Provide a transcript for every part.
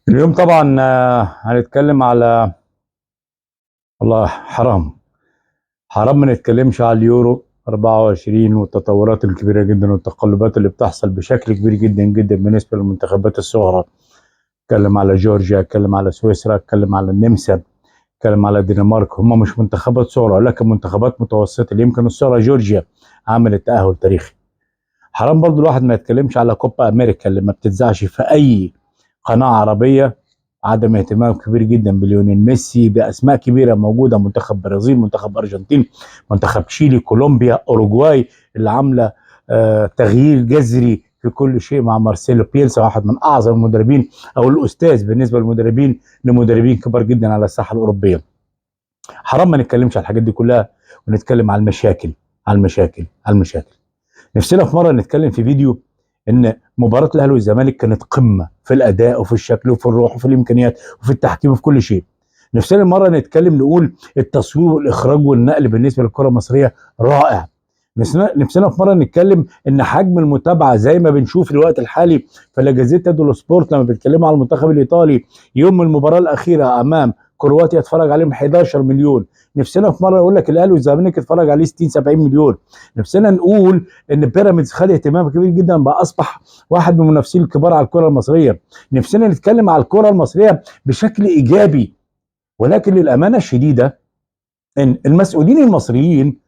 اليوم طبعا هنتكلم على، والله حرام حرام ما نتكلمش على اليورو 24 والتطورات الكبيرة جدا والتقلبات اللي بتحصل بشكل كبير جدا جدا بالنسبة للمنتخبات الصغرى. اتكلم على جورجيا، اتكلم على سويسرا، اتكلم على النمسا، اتكلم على الدنمارك. هم مش منتخبات صغرى ولكن منتخبات متوسطة، اللي يمكن الصغرى جورجيا عملت تأهل تاريخي. حرام برضو الواحد ما يتكلمش على كوبا امريكا اللي ما بتتذاعش في اي قناة عربية. عدم اهتمام كبير جدا بليونيل ميسي، باسماء كبيرة موجودة، منتخب برازيل، منتخب ارجنتين، منتخب تشيلي، كولومبيا، اوروجواي اللي عامله تغيير جذري في كل شيء مع مارسيلو بيلسا، واحد من اعظم المدربين او الاستاذ بالنسبة للمدربين، لمدربين كبار جدا على الساحة الاوروبية. حرام ما نتكلمش على الحاجات دي كلها ونتكلم على المشاكل على المشاكل على المشاكل. نفسنا في مرة نتكلم في فيديو ان مباراة الاهلي والزمالك كانت قمة في الاداء وفي الشكل وفي الروح وفي الامكانيات وفي التحكيم وفي كل شيء. نفسنا مرة نتكلم نقول التصوير والاخراج والنقل بالنسبة للكرة المصرية رائع. نفسنا في مرة نتكلم ان حجم المتابعة زي ما بنشوف الوقت الحالي في لا جازيتا دولو سبورت لما بيتكلموا على المنتخب الايطالي يوم المباراة الاخيرة امام كرواتيا اتفرج عليهم 11 مليون. نفسنا في مرة يقول لك الاهلي والزمالك اتفرج عليه 60 70 مليون. نفسنا نقول ان بيراميدز خد اهتمام كبير جدا، بقى اصبح واحد من المنافسين الكبار على الكره المصرية. نفسنا نتكلم على الكره المصرية بشكل ايجابي، ولكن للامانة الشديدة ان المسؤولين المصريين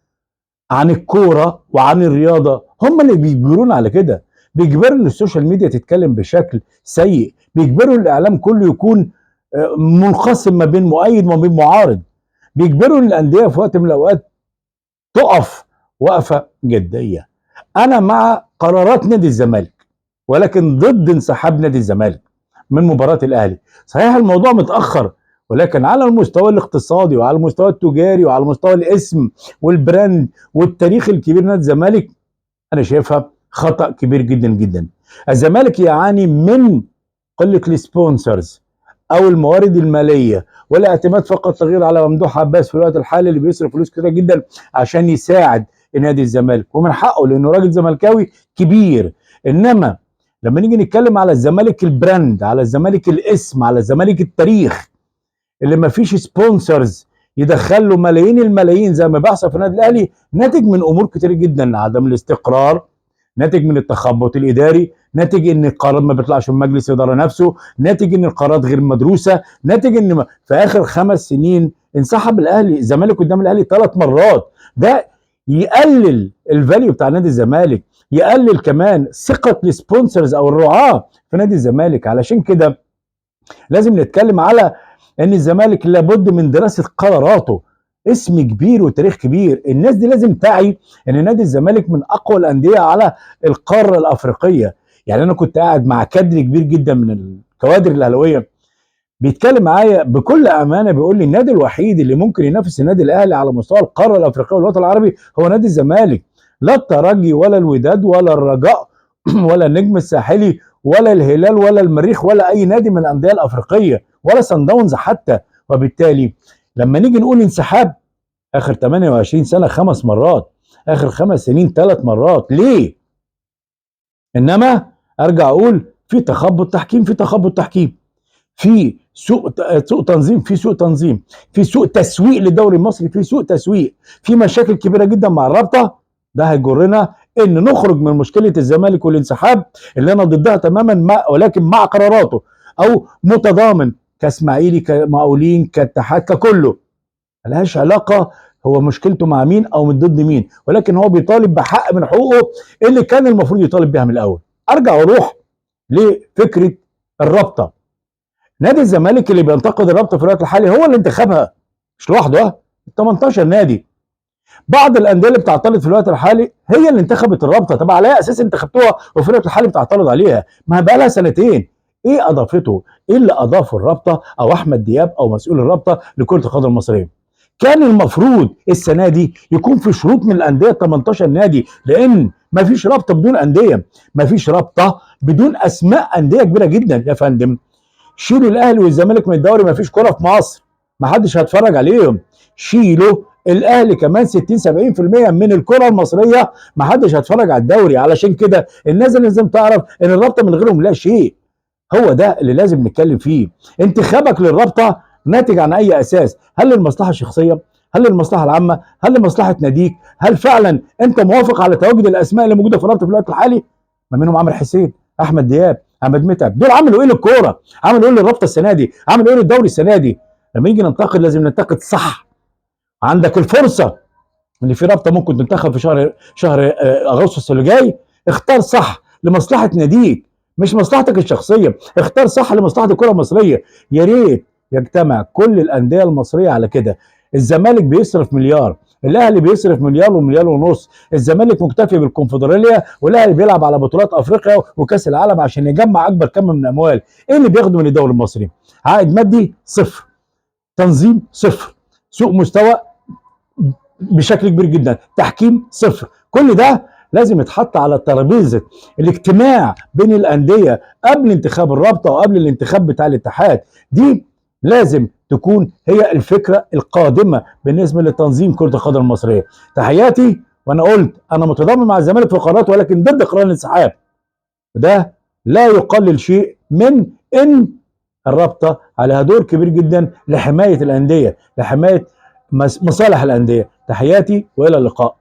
عن الكورة وعن الرياضة هم اللي بيجبرونا على كده. بيجبروا ان ال social media تتكلم بشكل سيء، بيجبروا الاعلام كله يكون منقسم ما بين مؤيد وما بين معارض، بيجبروا الاندية في وقت من الاوقات تقف وقفه جدية. انا مع قرارات نادي الزمالك ولكن ضد انسحاب نادي الزمالك من مباراة الاهلي. صحيح الموضوع متاخر، ولكن على المستوى الاقتصادي وعلى المستوى التجاري وعلى مستوى الاسم وال brand والتاريخ الكبير نادي الزمالك، انا شايفها خطا كبير جدا جدا. الزمالك يعاني من قلة ال sponsors او الموارد المالية، والاعتماد فقط غير على ممدوح عباس في الوقت الحالي اللي بيصرف فلوس كتيرة جدا عشان يساعد نادي الزمالك، ومن حقه لانه راجل زملكاوي كبير. انما لما نيجي نتكلم على الزمالك ال brand، على الزمالك الاسم، على الزمالك التاريخ اللي ما فيش sponsors يدخل له ملايين الملايين زي ما بيحصل في النادي الاهلي، ناتج من امور كتير جدا، عدم الاستقرار، ناتج من التخبط الاداري، ناتج ان القرار ما بيطلعش من مجلس الادارة نفسه، ناتج ان القرارات غير مدروسة، ناتج ان في اخر 5 سنين انسحب الاهلي الزمالك قدام الاهلي 3 مرات. ده يقلل ال value بتاع نادي الزمالك، يقلل كمان ثقة ال sponsors او الرعاة في نادي الزمالك. علشان كده لازم نتكلم على ان الزمالك لابد من دراسة قراراته. اسم كبير وتاريخ كبير، الناس دي لازم تعي ان نادي الزمالك من اقوى الاندية على القارة الافريقية. يعني انا كنت قاعد مع كادر كبير جدا من الكوادر الاهلاوية بيتكلم معايا بكل امانه، بيقول لي النادي الوحيد اللي ممكن ينافس النادي الاهلي على مستوى القارة الافريقية والوطن العربي هو نادي الزمالك. لا الترجي ولا الوداد ولا الرجاء ولا النجم الساحلي ولا الهلال ولا المريخ ولا اي نادي من الاندية الافريقية ولا سان داونز حتى. وبالتالي لما نيجي نقول انسحاب اخر 28 سنة 5 مرات، اخر 5 سنين 3 مرات، ليه؟ انما ارجع اقول في تخبط تحكيم، في تخبط تحكيم، في سوء تنظيم، في سوء تنظيم، في سوء تسويق للدوري المصري، في سوء تسويق، في مشاكل كبيرة جدا مع الرابطة. ده هيجرنا ان نخرج من مشكلة الزمالك والانسحاب اللي انا ضدها تماما، ولكن مع قراراته او متضامن كاسماعيلي كمقاولين كاتحاد ككله، ملهاش علاقة هو مشكلته مع مين او من ضد مين، ولكن هو بيطالب بحق من حقوقه اللي كان المفروض يطالب بيها من الاول. ارجع واروح لفكرة الرابطة. نادي الزمالك اللي بينتقد الرابطة في الوقت الحالي هو اللي انتخبها، مش لوحده، 18 نادي. بعض الاندية اللي بتعترض في الوقت الحالي هي اللي انتخبت الرابطة. طب على اي اساس انتخبتوها وفي الوقت الحالي بتعترض عليها؟ ما بقى لها سنتين. ايه اضافته؟ ايه اللي اضافه الرابطة او احمد دياب او مسؤول الرابطة لكرة القدم المصرية؟ كان المفروض السنة دي يكون في شروط من الاندية 18 نادي، لان مفيش رابطه بدون اندية، مفيش رابطه بدون اسماء اندية كبيرة جدا. يا فندم شيلوا الاهلي والزمالك من الدوري، مفيش كره في مصر، محدش هيتفرج عليهم. شيلوا الاهلي كمان 60 70% من الكره المصرية، محدش هيتفرج على الدوري. علشان كده الناس لازم تعرف ان الرابطة من غيرهم لا شيء. هو ده اللي لازم نتكلم فيه. انتخابك للرابطة ناتج عن اي اساس؟ هل للمصلحة الشخصية؟ هل للمصلحة العامة؟ هل لمصلحة ناديك؟ هل فعلا انت موافق على تواجد الاسماء اللي موجودة في الرابطة في الوقت الحالي؟ ما منهم عمرو حسين، احمد دياب، احمد متعب، دول عملوا ايه للكورة؟ عملوا ايه للرابطة السنة دي؟ عملوا ايه للدوري السنة دي؟ لما نيجي ننتقد لازم ننتقد صح. عندك الفرصة ان في رابطه ممكن تنتخب في شهر اغسطس اللي جاي، اختار صح لمصلحة ناديك مش مصلحتك الشخصية، اختار صح لمصلحة الكره المصرية. يا ريت يجتمع كل الاندية المصرية على كده. الزمالك بيصرف مليار، الاهلي بيصرف مليار ومليار ونص، الزمالك مكتفي بالكونفدراليه والاهلي بيلعب على بطولات افريقيا وكاس العالم عشان يجمع اكبر كم من الاموال. ايه اللي بياخده من الدوري المصري؟ عائد مادي صفر، تنظيم صفر، سوء مستوى بشكل كبير جدا، تحكيم صفر. كل ده لازم يتحط على ترابيزة الاجتماع بين الاندية قبل انتخاب الرابطة وقبل الانتخاب بتاع الاتحاد. دي لازم تكون هي الفكرة القادمة بالنسبة لتنظيم كره القدم المصرية. تحياتي، وانا قلت انا متضامن مع الزمالك في قرارات ولكن ضد قرار الانسحاب. ده لا يقلل شيء من ان الرابطة عليها دور كبير جدا لحماية الاندية، لحماية مصالح الاندية. تحياتي والى اللقاء.